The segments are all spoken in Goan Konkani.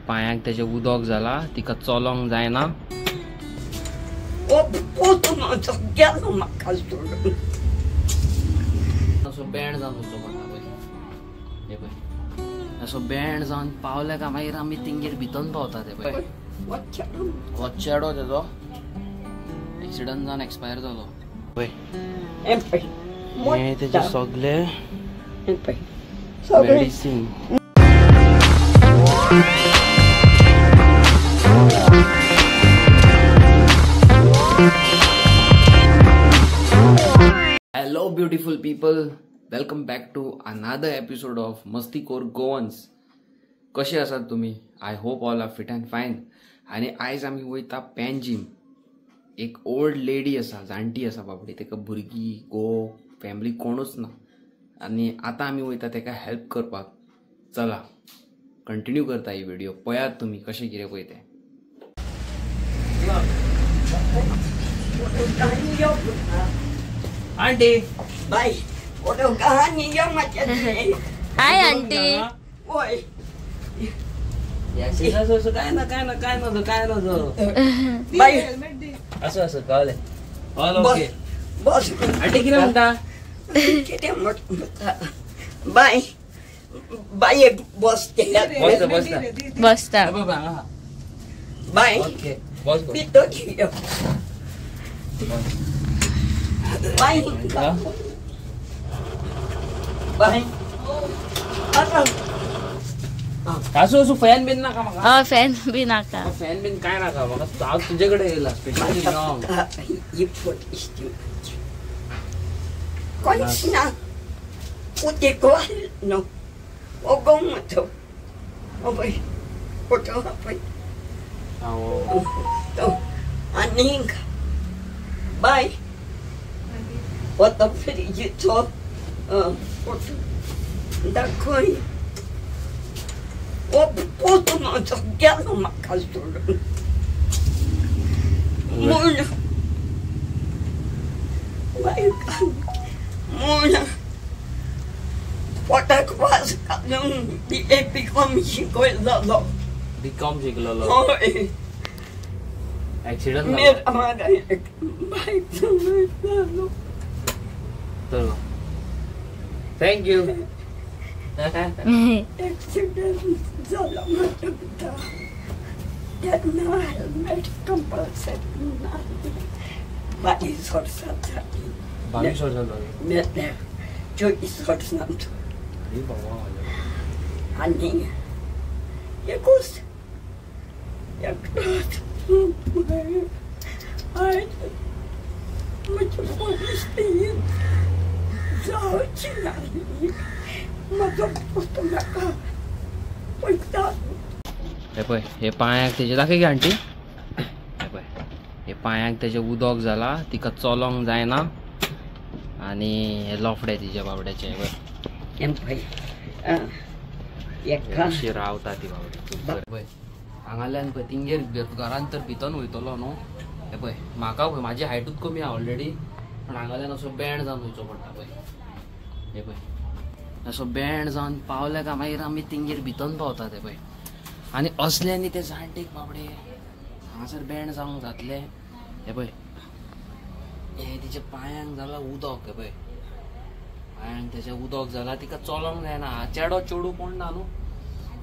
पांयाक तेजे उदक जाला, तिका चलोंक जायना। असो बँड जावन वचचो पडटा पळय, हे पळय असो बँड जावन पावले काय मागीर आमी तेंगेर भितर पावता। ते पळय हो चेडो तेजो एक्सिडंट जावन एक्सपायर जालो पळय, हे तेजे सगळे medicine. Hello beautiful people, welcome back to another episode of Mastikor Goans. कशे आसात तुम्ही? I hope all are fit and fine. आनी आयज आमी वयता पॅनजीम। एक ओल्ड लेडी आसा, जाणटी आसा बाबडी, तेका भुरगीं गो फॅमिली कोणूच ना आनी आतां आमी वयता तेका हेल्प करपाक। चला कंटिन्यू करता ही व्हिडिओ, पळयात तुमी कशें कितें पळय तें। आंटी बाय, हाय आंटी। काय ना काय ना काय नजो काय नजो असं असं कळले ऑल ओके। बस आंटी कितें म्हणटा? कितें म्हणटा बाय बाय बस बसता बसता बसता बाय ओके बस भितर बाय बाय। असो असो फॅन बीन नाका म्हाका? फॅन बी नाका, फॅन बीन काय नाका म्हाका, हांव तुजे कडेन येयला स्पेशली। कोणीच ना उदक न्हू ओगो पळय फोटो पळय आनीक बाय हो फ्रिजीचो फोटो दाखय। हो पूत म्हजो गेलो म्हाका सोडून म्हूण म्हूण पोटाक वास घालून बी कॉम शिकयलेलो। बी कॉम शिकलेलो? हय। एक्सिडंट बायक जालो। चलो thank you. Accident जालो म्हज्या पुता तेन्ना हेल्मेट कंपल्सरी नासलें। 22 वर्सां जालीं। 22 वर्सां जालीं? मेल्या 24 वर्सां। आनी एकूच एकटोच म्हजी परिस्थिती जावची ना। म्हजो पूत म्हाका पळयता। हे पळय हे पांयाक तेजे दाखय गे आंटी। हे पळय हे पांयाक तेजे उदक जाला, तिका चलोंक जायना आनी हे लोफडे तिजे बाबड्याचे। हे पळय अशी रावता ती बाबडी। पळय हांगाल्यान पळय तिंगेर घरान तर भितर वयतलो न्हू। हे पळय म्हाका पळय म्हाजी हायटूच कमी आहा ऑलरेडी, पण हांगाल्यान असो बँड जावन वयचो पडटा पळय। हे पळय असो बँड जावन पावले काय मागीर आमी तिंगेर भितर पावता। ते पळय आनी असले न्ही ते जाणटेक बाबडे हांगासर बँड जावंक जातले। हे पळय हे तिच्या पांयांक जाला उदक। हे पळय पांयांक तेजें उदक जाला, तिका चलोंक जायना। चेडो चेडू कोण ना न्हू।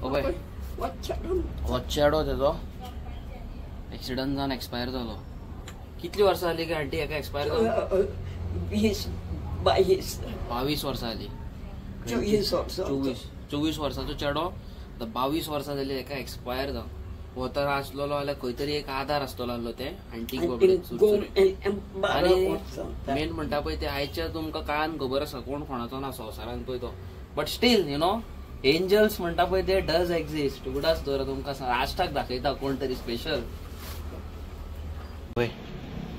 हो पळय हो चेडो तेजो एक्सिडंट जावन एक्सपायर जालो। कितली वर्सां जाली काय आंटी हेका एक्सपायर जावन? 20 22 22 वर्सां जाली। 24 वर्सां। 24 वर्सांचो चेडो आतां 22 वर्सां जाली हेका एक्सपायर जावन। हो तर आसलेलो जाल्यार खंय तरी एक आदार आसतलो आसलो ते आंटीक बाबडे। आनी मेन म्हणटा पळय ते आयच्या तुमकां काळान खबर आसा कोण कोणाचो ना संवसारान पळय तो, but still you know angels म्हणटा पळय ते डज एक्झिस्ट। उगडास दवरा तुमकां लास्टाक दाखयता कोण तरी स्पेशल। पळय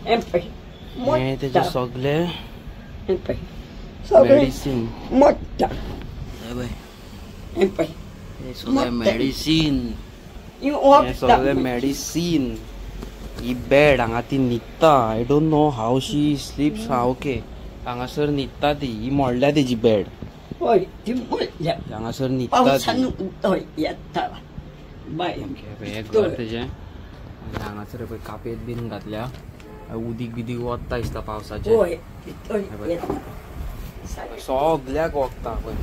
हे तेजे सगळे मेडिसीन। हे सगळे मेडिसीन, हे सगळे मेडिसीन। ही बेड हांगा ती न्हिदता। I don't know how she sleeps. हा ओके हांगासर न्हिदता ती, ही मोडल्या तेजी बेड। हय ती मोडल्या। हांगासर न्हिदता। पावसान उदक येता। बाय. हे घर तेजें. आनी हांगासर पळय कापेत बीन घातल्या, उदीक बिदीक वता दिसता पावसाचें. सगल्याक वखता पळय.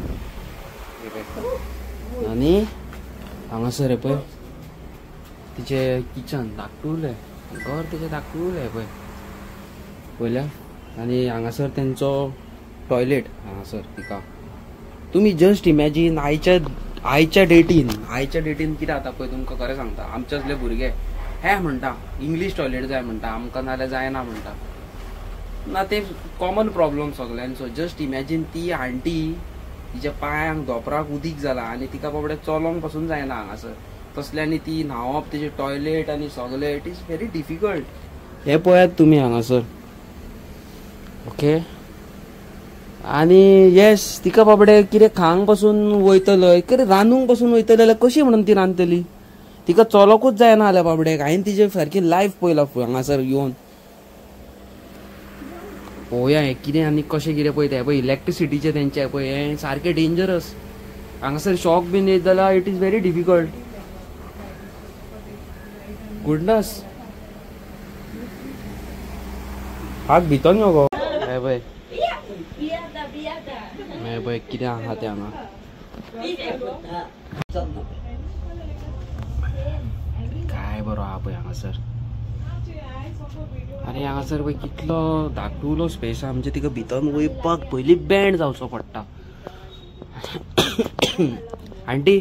आनी हांगासर पळय तिचें किचन धाकटुलें घर, तेजें धाकटुलें पळय पळयल्या. आनी हांगासर तेंचो टॉयलेट हांगासर. तिका तुमी जस्ट इमॅजीन आयच्या डेटीन, आयच्या डेटीन कितें जाता पळय, तुमकां खरें सांगता. आमचे असले भुरगे हे म्हणटा इंग्लीश टॉयलेट जाय म्हणटा आमकां, नाल्यार जायना म्हणटा. ना ते कॉमन प्रॉब्लम सगल्यांचो. जस्ट इमॅजीन ती आंटी तिच्या पांयांक धोपराक उदीक जाला आनी तिका बाबडे चलोंक पासून जायना हांगासर. तसल्यांनी ती न्हांवप, तिचे टॉयलेट आनी सगलें, it is very difficult. हे पळयात तुमी हांगासर. ओके. आनी येस तिका बाबडे कितें खांक पासून वयतलो, कितें रांदूंक पासून वयतलें जाल्यार कशी म्हणून ती रांदतली? तिका चलोकूच जायना जाल्यार बाबडेक. हांवें तिजे सारकी लायफ पळयला हांगासर येवन. पळोवया हें कितें आनी कशें कितें पळयता. हें पळय इलेक्ट्रिसिटीचें तेंचें पळय, हें सारकें डेंजरस. हांगासर शॉक बीन येत जाल्यार it is very difficult. Goodness, हात भितर न्हू गो. हें पळय, हें पळय कितें आहा तें हांगा. काय बरो आहा पळय हांगासर. आनी हांगासर पळय कितलो धाकटुलो स्पेस आहा. म्हणजे तिका भितर वयपाक पयलीं बँड जावचो पडटा. आंटी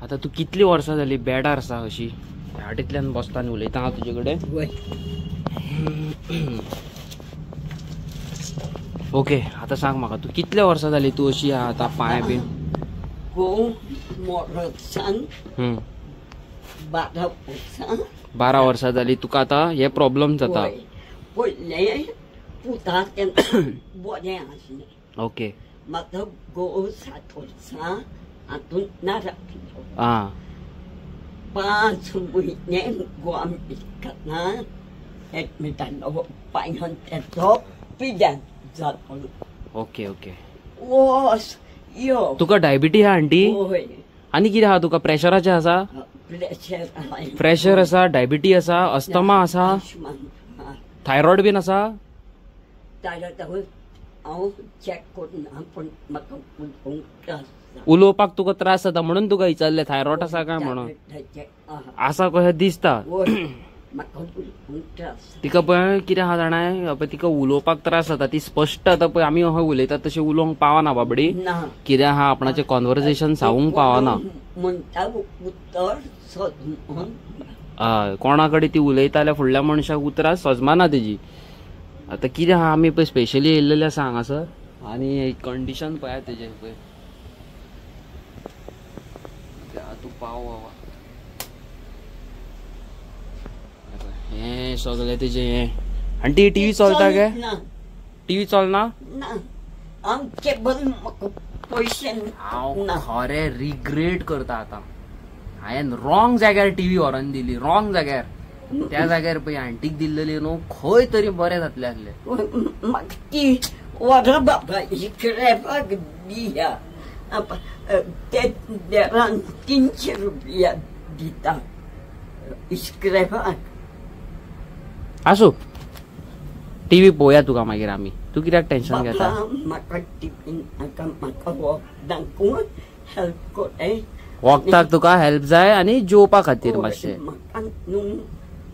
आतां तूं कितलीं वर्सां जालीं बेडार आसा अशी हाटींतल्यान बसता आनी उलयता हांव तुजे कडेन? ओके, आतां सांग म्हाका, तूं कितले वर्सां जालीं तूं अशी आतां पांय बीन? 12 वर्सां जालीं तुका आतां हे प्रॉब्लम जाता. ओके. म्हाजो घोव 7 वर्सां हातूंत ना रावलो. 5 म्हयने गोवा मेडिकलान एडमीट जालो. पांयान तेचो पिड्यान जालो. Okay okay. वोस यो. तुका डायबिटीज आहा आंटी? हय. आनी कितें आहा तुका? प्रेशराचें आसा? प्रेशर आसा, डायबिटीज आसा, अस्थमा आसा, थायरॉयड बीन आसा? हांव चॅक करुना, पूण म्हाका उलोवंक त्रास जाता. उलोवपाक तुका त्रास जाता म्हणून तुका विचारलें थायरॉयड आसा काय म्हणून. आसा कशें दिसता. तिका पळय कितें आहा जाणाय, तिका उलोवपाक त्रास जाता. ती स्पश्ट आतां पळय आमी अशें उलयतात तशें उलोवंक पावना बाबडी. कितें आहा आपणाचें कॉन्वर्सेशन सांगूंक पावना. हय, कोणा कडेन ती उलयता जाल्यार फुडल्या मनशाक उतरां सजमाना तेजी. आतां कितें आहा आमी पळय स्पेशली येयल्लेले आसा हांगासर. आनी कंडिशन पळयात तेजें पळय. तूं पाव बाबा. हें सगळें तेजें हें. आनी टीव्ही चलता गे? टीव्ही चलना? हांव खरें रिग्रेट करता आतां. हांवें रॉंग जाग्यार टीव्ही व्हरोन दिली, रॉंग जाग्यार. त्या जाग्यार पळय आंटीक दिल्लेली न्हू, खंय तरी बरें जातलें आसलें. म्हाका ती व्हरा बाबा इकरेपाक दिया. ते देरान 300 रुपया दिता इस्क्रेपाक. आसूं, टीव्ही पळोवया तुका मागीर आमी. तूं कित्याक टेन्शन घेता? म्हाका टीव्ही नाका, म्हाका वखदांकूच हेल्प कोरय. वखदाक तुका हेल्प जाय आनी जेवपा खातीर मातशें. म्हाका न्हू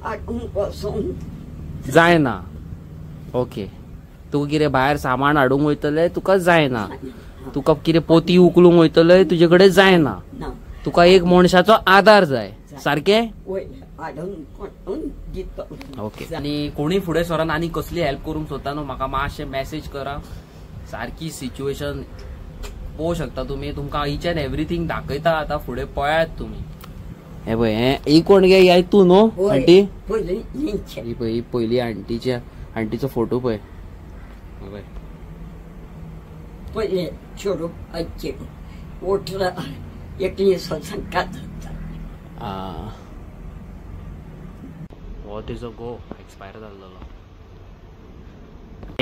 हाडूंक वचूंक जायना. ओके, तूं कितें भायर सामान हाडूंक वयतलें तुका जायना. तुका कितें पोती उखलूंक वयतलें तुजे कडेन जायना. तुका एक मनशाचो आदार जाय. सारकें? ओके. आनी कोणी फुडें सरोन आनी कसली हेल्प करूंक सोदता न्हू, म्हाका मातशें मॅसेज करा. सारकी सिच्युएशन पळोवंक शकता तुमी. तुमकां इच एंड एवरीथींग दाखयता आतां, फुडें पळयात तुमी. हे पळय, हें ही कोण गे? ही तूं न्हू आंटी? ही पळय, ही पयली आंटीच्या आंटीचो फोटो पळय. पळय पयलें चेडूं 18 19 जाता. हो तिजो घोव एक्सपायर जाल्लो.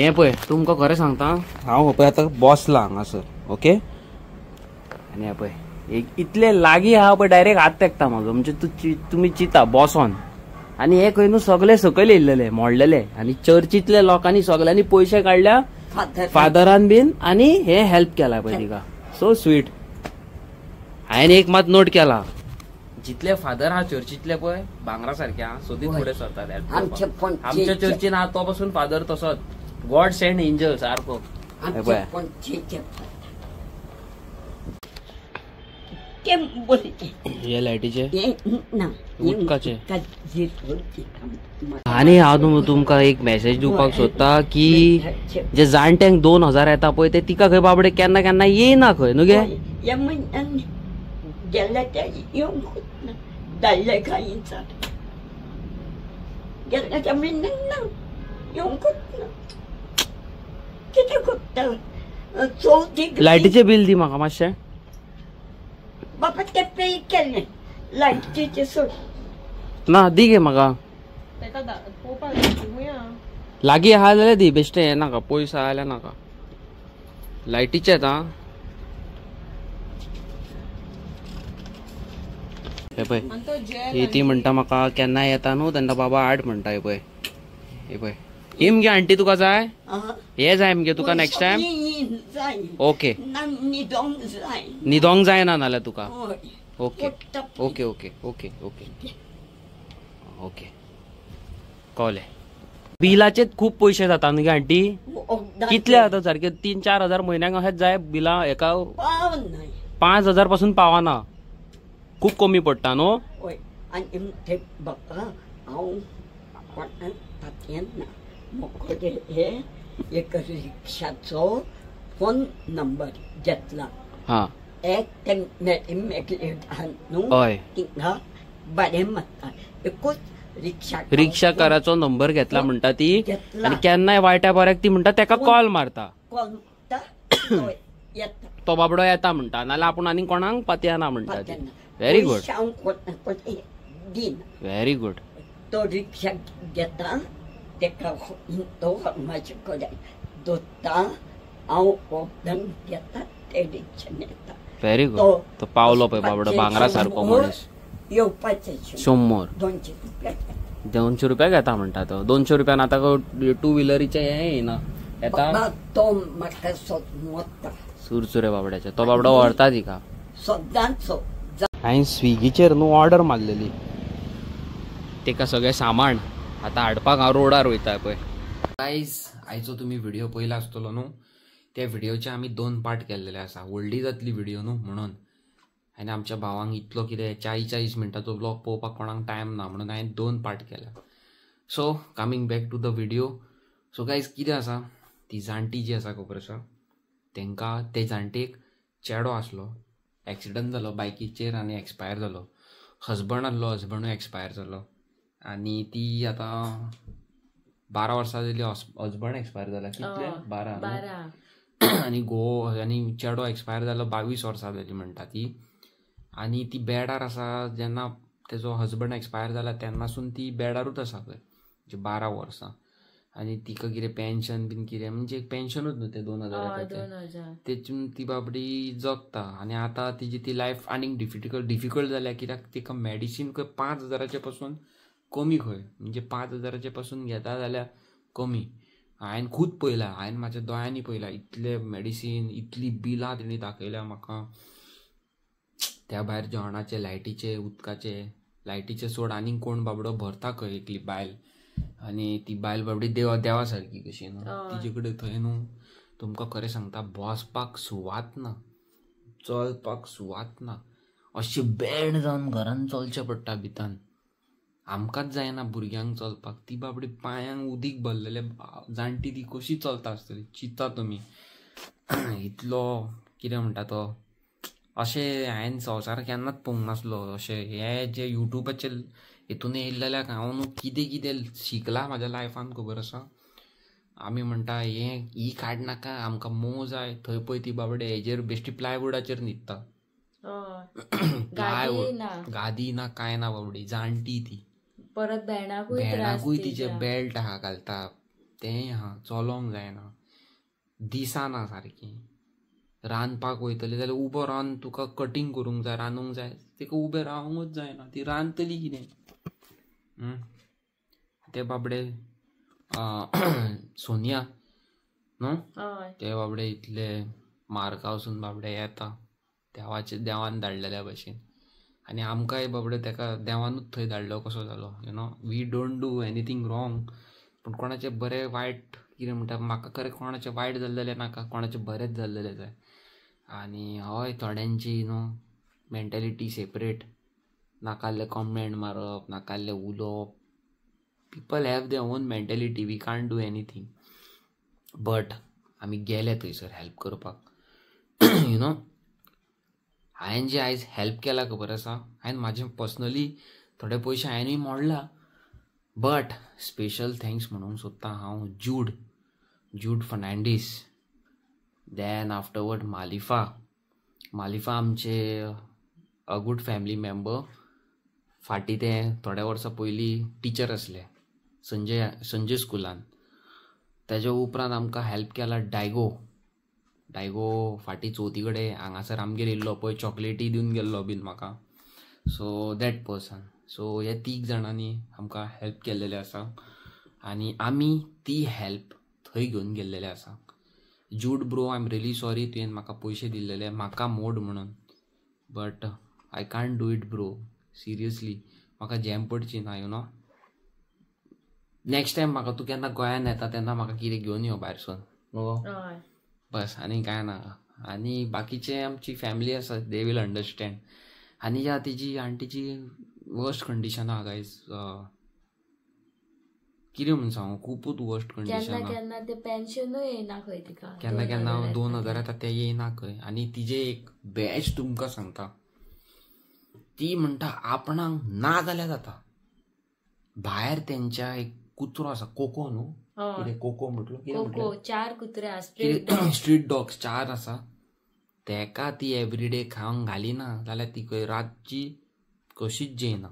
हें पळय, तुमकां खरें सांगता, हांव पळय आतां बसलां हांगासर. ओके. आनी हें पळय एक इतले लागीं आहा पळय डायरेक्ट हात तेकता म्हाजो. म्हणजे तुमी चिंता बसोन. आनी हे खंय न्हू सगळे सकयल येयल्लेले मोडलेले आनी चर्चीतल्या लोकांनी सगळ्यांनी पयशे काडल्या फादरान बीन आनी हे हेल्प केला पळय तिका. So sweet. हांवें एक मात नोट केला, जितले फादर आहा चर्चीतले पळय भांगरा सारखे आहा, सोदीत फुडें सरतात. आमच्या चर्चीन आहा तो पासून फादर तसोच. गॉड सेंड एंजल सारको. हे लायटीचे उदकाचे. आनी हांव तुमकां एक मेसेज दिवपाक सोदता की जे जाणट्यांक 2000 येता पळय ते तिका खंय बाबडे केन्ना केन्ना येयना खंय न्हू गे. लायटीचे बिल दी म्हाका मातशें. बाबा ते पे केले लायटीचे सोड ना दी गे म्हाका. लागीं आहा जाल्यार दी, बेश्टें हें नाका, पयस आहा जाल्यार नाका. लायटीचेच आं. हे पळय ही ती म्हणटा म्हाका केन्ना येता न्हू तेन्ना बाबा आठ म्हणटा. हे पळय हे पळय ही मगे आंटी तुका जाय, हे जाय मगे तुका नेक्स्ट टायम. ओके न्हिदोंक जायना नाल्यार तुका. Okay okay okay okay okay okay कळ्ळें. बिलाचेच खूब पयशे जाता न्हू गे आंटी. कितले जाता सारके 3-4 हजार म्हयन्याक अशेंच जाय बिलां. एका 5,000 पासून पावना, खूब कमी पडटा न्हू. एक रिक्षाचो फोन नंबर घेतला. एक ते तिंगा बरें म्हणटा एकूच रिक्षा रिक्षाकाराचो नंबर घेतला म्हणटा ती. आनी केन्नाय वायटा बऱ्याक ती म्हणटा तेका कॉल मारता, तो बाबडो येता म्हणटा, नाल्यार आपूण आनी कोणाक पातयना म्हणटा ती. Very good very good. तो रिक्षा घेता तेका तो म्हाजे कडेन दोता, हांव वखदां घेता ते रिक्षान येता. Very good. तो पावलो पळय बाबडो भांगरा सारको मनीस. येवपाचें 100 200 रुपया 200 रुपया घेता म्हणटा तो. 200 रुपयान आतां टू व्हिलरीचें हें येना येता. तो म्हाका सोदता सुरसुरे बाबड्याचे तो बाबडो व्हरता तिका सदांच. हांवें स्विगीचेर न्हू ऑर्डर मारलेली तेका सगळें सामान आतां हाडपाक हांव रोडार वयता पळय. गायज आयचो तुमी व्हिडिओ पयला आसतलो न्हू, त्या व्हिडिओचे आमी 2 पार्ट केल्लेले आसा. व्हडली जातली व्हिडिओ न्हू म्हणून. आनी आमच्या भावांक इतलो कितें 40-40 मिनटांचो ब्लॉग पळोवपाक कोणाक टायम ना म्हणून हांवें 2 पार्ट केला. So coming back to the video. So guys कितें आसा, ती जाणटी जी आसा खबर आसा तेंकां, ते जाणटेक चेडो आसलो, एक्सिडंट जालो बायकीचेर आनी एक्सपायर जालो. हजबंड आसलो, हजबंडूय एक्सपायर जालो. आनी ती आतां 12 वर्सां जाली हजबंड एक्सपायर जाला. कितले 12. आनी घोव आनी चेडो एक्सपायर जालो 22 वर्सां जाली म्हणटा ती. आनी ती बेडार आसा, जेन्ना तेजो हजबंड एक्सपायर जाला तेन्नासून ती बेडारूच आसा खंय, म्हणजे 12 वर्सां. आनी तिका कितें पेन्शन बीन कितें, म्हणजे पेन्शनूच न्हू तें 2000 येता तेतून ती बाबडी जगता. आनी आतां तिजी ती लायफ आनीक डिफिकल्ट जाल्या, कित्याक तिका मेडिसीन खंय 5000 पासून कमी खंय, म्हणजे 5000 पासून घेता जाल्यार कमी. हांवें खूद पळयलां, हांवें म्हाज्या दोळ्यांनी पळयलां इतलें मेडिसीन, इतली बिलां तेणी दाखयल्या म्हाका. त्या भायर जेवणाचे, लायटीचे, उदकाचे, लायटीचे सोड आनीक कोण बाबडो भरता खंय एकली बायल. आनी ती बायल बाबडी देवा सारकी कशी न्हू, तिजे कडेन थंय न्हू तुमकां खरें सांगता बसपाक सुवात ना, चलपाक सुवात ना, अशें बेड जावन घरान चलचें पडटा भितान. आमकांच जायना भुरग्यांक चलपाक, ती बाबडी पांयांक उदीक भरलेले जाणटी ती कशी चलता आसतली चिंता तुमी. इतलो कितें म्हणटा तो, अशें हांवें संवसार केन्नाच पळोवंक नासलो. अशें हे जे युट्यूबाचेर हितून येयल्ल्याक हांव न्हू कितें कितें शिकलां म्हाज्या लायफान खबर आसा. आमी म्हणटा हें ही काडनाका, आमकां मोव जाय. थंय पळय ती बाबडे हेजेर बेश्टी प्लायवुडाचेर न्हिदता, प्लायवूड गादी ना कांय ना, बाबडी जाणटी ती. परत भेणाकूय तिचे बेल्ट आहा घालता, तेंय आहा, चलोंक जायना, दिसना सारकें. रांदपाक वयतलें जाल्यार उबो रावन तुका कटींग करूंक जाय, रांदूंक जाय, ताका उबें रावंकूच जायना, ती रांदतली कितें. ते बाबडे सोनिया न्हू, ते बाबडे इतले मार्का वचून बाबडे येता देवाचे, देवान धाडलेल्या भशेन. आनी आमकांय बाबडे ताका देवानूच थंय धाडलो कसो जालो. You know, we don't do anything wrong, पूण कोणाचें बरें वायट कितें म्हणटा, म्हाका खरें कोणाचें वायट जालें जाल्यार नाका, कोणाचें बरेंच जाल्लें जाय. आनी हय थोड्यांची न्हू मेंटेलिटी सेपरेट, नाकाल्ले कॉमेंट मारप, नाकाल्ले उलोवप. People have their own mentality, we can't do anything. But आमी गेले थंयसर हेल्प करपाक. You know, हांवें जे आयज हेल्प केला खबर आसा, हांवें म्हाजें पर्सनली थोडे पयशे हांवेंनूय मोडला, बट स्पेशल thanks म्हणूंक सोदता हांव जूड, जूड Fernandes, then afterward Malifa. Malifa आमचे अ गुड फॅमिली मेंबर. फाटीं ते थोड्या वर्सां पयलीं टिचर आसले संजय, संजय स्कुलान. ताज्या उपरांत आमकां हेल्प केला डायगो. डायगो फाटीं चवथी कडेन हांगासर आमगेर येयल्लो पळय, चॉकलेटी दिवन गेल्लो बीन म्हाका. So that person. सो ह्या तीग जाणांनी आमकां हेल्प केल्लेलें आसा आनी आमी ती हेल्प थंय घेवन गेल्लेले आसा. Jude bro, I am really sorry, तुवें म्हाका पयशे दिल्लेले म्हाका मोड म्हणून, but I can't do it bro, seriously म्हाका जॅम पडची ना. You know, next time म्हाका तूं केन्ना गोंयान येता तेन्ना म्हाका कितें घेवन यो भायरसून न्हू, बस, आनी कांय ना. आनी बाकीचे आमची फॅमिली आसा, they will understand. आनी ह्या तेजी आंटीची वर्स्ट कंडिशन आहा गायज, कितें म्हूण सांगू, खुबूच वर्स्ट कंडिशन आहा. केन्ना ते पेन्शनूय येयना खंय तिका, केन्ना केन्ना 2000 येता ते येयना खंय. आनी तिजे एक बेस्ट तुमकां सांगता, ती म्हणटा आपणाक ना जाल्यार जाता. भायर तेंच्या एक कुत्रो आसा, कोको न्हू, कितें कोको म्हटलो, कोको, 4 कुत्रे आसा, स्ट्रीट डॉग्स 4 आसा. तेका ती एवरीडे खावंक घालिना जाल्यार ती खंय रातची कशीच जेयना.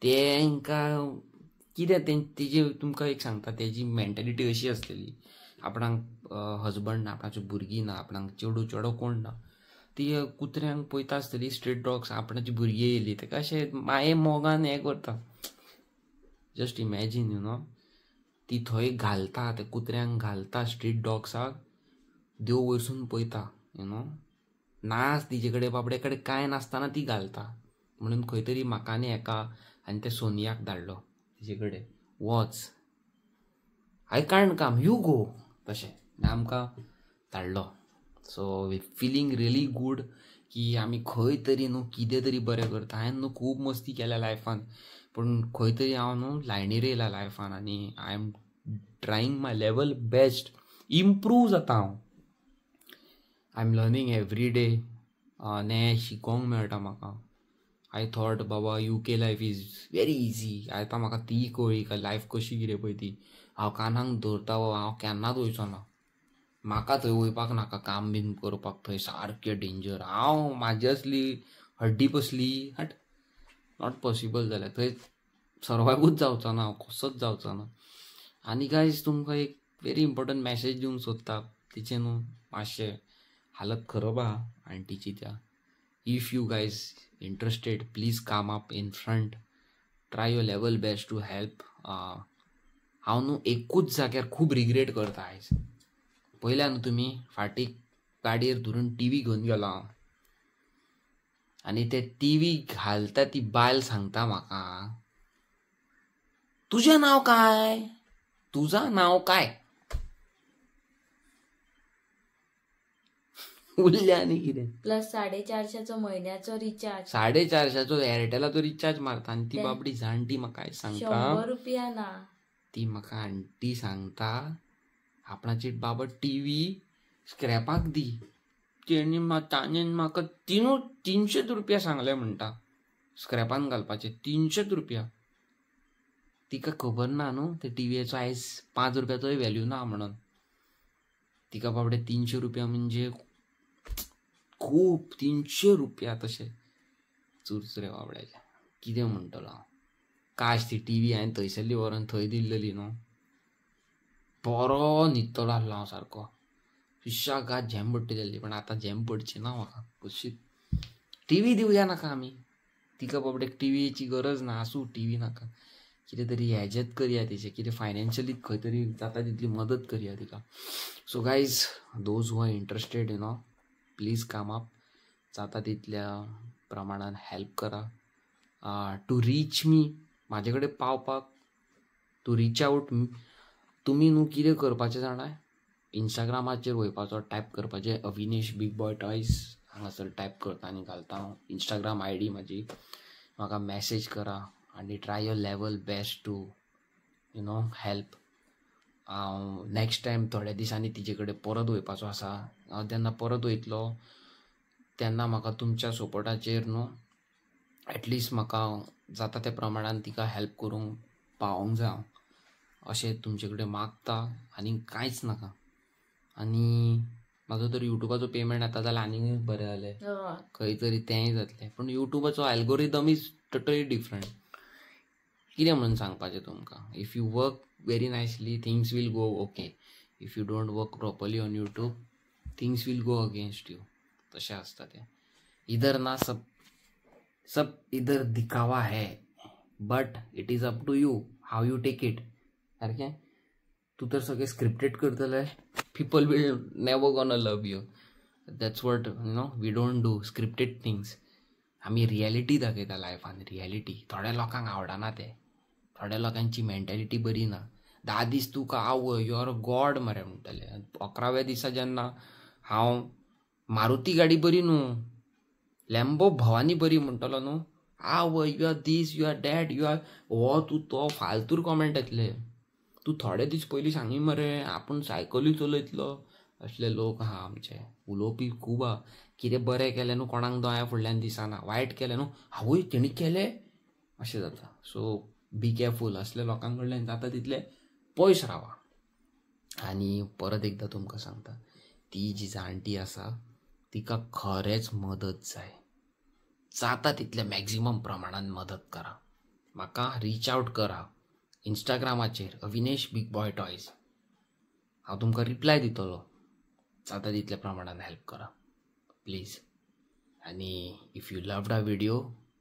तेंकां कितें तेजी तुमकां एक सांगता, तेजी मेंटेलिटी अशी आसलेली, आपणाक हजबंड ना, आपणाची भुरगीं ना, आपणाक चेडू चेडो कोण ना, ती कुत्र्यांक पळयता आसतली स्ट्रीट डॉग्स, आपणाची भुरगीं येयली तेका अशें माये मोगान हें करता. जस्ट इमॅजीन, you know, ती थंय घालता, त्या कुत्र्यांक घालता स्ट्रीट डॉग्साक, देव वयरसून पळयता. You know, नाच तिजे कडेन बाबडे कडेन कांय नासतना ती घालता. म्हणून खंय तरी म्हाका आनी एका आनी त्या सोनियाक धाडलो तिजे कडेन, वच, I can't come, you go, तशें आनी आमकां धाडलो. So we feeling really good की आमी खंय तरी न्हू कितें तरी बरें करता. हांवें न्हू खूब मस्ती केल्या लायफान, पूण खंय तरी हांव न्हू लायनीर येयला लायफान आनी I am trying my level best, improve जाता हांव. I am learning every day, नें शिकोंक मेळटा म्हाका. I thought Baba UK life is very easy, आतां म्हाका ती कळ्ळी काय लायफ कशी कितें पळय ती. हांव कानाक धरता बाबा, हांव केन्नाच वयचो ना, म्हाका थंय वयपाक नाका, काम बीन करपाक थंय सारकें डेंजर. हांव म्हाजी असली हड्डी बसली, हट, not possible जाल्यार थंय सर्वायवूच जावचो ना, हांव कसोच जावचो ना. आनी गायज तुमकां एक वेरी इम्पोर्टंट मॅसेज दिवंक सोदता, तिचें न्हू मातशें हालत खराब आहा आंटीची त्या. If you guys interested, please come up in front, try your level best to help. हांव न्हू एकूच जाग्यार खूब रिग्रेट करता आयज. पयल्या न्हू तुमी फाटीं गाडयेर धरून टीव्ही घेवन गेलो हांव, आनी ते टीव्ही घालता ती बायल सांगता म्हाका, तुजें नांव काय, तुझं नांव काय, उरलें आनी कितें. प्लस 450 म्हयन्याचो रिचार्ज, 450 एअरटेलाचो रिचार्ज मारता. आनी ती बाबडी जाणटी म्हाका सांगता 100 रुपया ना, ती म्हाका आंटी सांगता आपणाची बाबा टीव्ही स्क्रॅपाक दी. तेणी ताणें म्हाका 300 रुपया सांगले म्हणटा, स्क्रॅपान घालपाचे 300 रुपया. तिका खबर ना न्हू ते टीव्हीचो आयज 5 रुपयाचोय व्हॅल्यू ना म्हणून. तिका बाबडे 300 रुपया म्हणजे खूब, 300 रुपया तशे चुरचुरे बाबड्याचे. कितें म्हणटलो हांव, काश ती टीव्ही हांवें थंयसरली व्हरून थंय दिल्लेली न्हू, बरो न्हिदतलो आसलो हांव सारको. सुशेगाद झेम पडटी जाल्ली. पण आतां झेम पडची ना म्हाका. कशी टी व्ही दिवया नाका आमी तिका बाबडेक टीव्हीची गरज ना. आसूं टीव्ही नाका, कितें तरी हेजेत करया तिचें, कितें फायनान्शियली खंय तरी जाता तितली मदत करया तिका. So guys, those who are interested, please come up. जाता तितल्या प्रमाणान हेल्प करा. टू रीच मी, म्हाजे कडेन पावपाक, टू रीच आवट तुमी न्हू कितें करपाचें जाणा, इंस्टाग्रामाचेर वयपाचो, टायप करपाचें अविनेश बिग बॉय टॉयज, हांगासर टायप करता आनी घालता हांव इंस्टाग्राम I D म्हाजी. म्हाका मॅसेज करा आनी try your level best to help. हांव नॅक्स्ट टायम थोड्या दिसांनी तिजे कडेन परत वयपाचो आसा. हांव जेन्ना परत वयतलो तेन्ना म्हाका तुमच्या सपोर्टाचेर न्हू एटलिस्ट म्हाका जाता त्या प्रमाणान तिका हेल्प करूंक पावोंक जाय हांव, अशें तुमचे कडेन मागता आनी कांयच नाका. आनी म्हाजो तर युट्यूबाचो पेमेंट येता जाल्यार आनीकूय बरें जालें, खंय तरी तेंय जातलें. पूण युट्यूबाचो एल्गोरिदम is totally different. कितें म्हणून सांगपाचें तुमकां, if you work very nicely things will go okay, if you don't work properly on YouTube things will go against you. तशें आसता तें. इधर ना सब सब इधर दिखावा है, but it is up to you how you take it. सारकें तूं तर सगळें स्क्रिप्टेड करतले, people will never gonna love you. That's what we don't do scripted things. आमी रियलिटी दाखयता लायफान, रियलिटी. थोड्या लोकांक आवडना तें, थोड्या लोकांची मेंटेलिटी बरी ना. 10 दीस तुका आवय you are a God मरे म्हणटले, 11व्या दिसा जेन्ना हांव मारुती गाडी बरी न्हू, लॅम्बो भवानी बरी म्हणटलो न्हू, आवय you are this, you are that, you are हो, तूं तो फालतूर कॉमेंट येतले. तूं थोडे दीस पयलीं सांगी मरे आपूण सायकलूय चलयतलो. असले लोक आहा आमचे, उलोवपी खूब आहा. कितें बरें केलें न्हू कोणाक दोळ्या फुडल्यान दिसना, वायट केलें न्हू आवय तेणी केलें अशें जाता. सो बी केअरफूल, असल्या लोकां कडल्यान जाता तितले पयस रावा. आनी परत एकदां तुमकां सांगता, ती जी जाणटी आसा तिका खरेंच मदत जाय. जाता तितले मॅक्झिमम प्रमाणान मदत करा. म्हाका रीच आवट करा इंस्टाग्रामाचेर अविनेश बिग बॉय टॉयज, हांव तुमकां रिप्लाय दितलो. जाता तितल्या प्रमाणान हेल्प करा प्लीज. आनी if you loved a video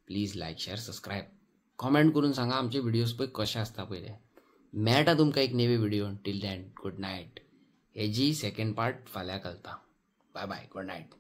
please like, share, subscribe, comment करून सांगा आमचे व्हिडियोज पळय कशे आसता पळय. मेळटा तुमकां एक नेवे video. Till then good night. हेजी सेकंड पार्ट फाल्यां घालता. Bye bye, good night.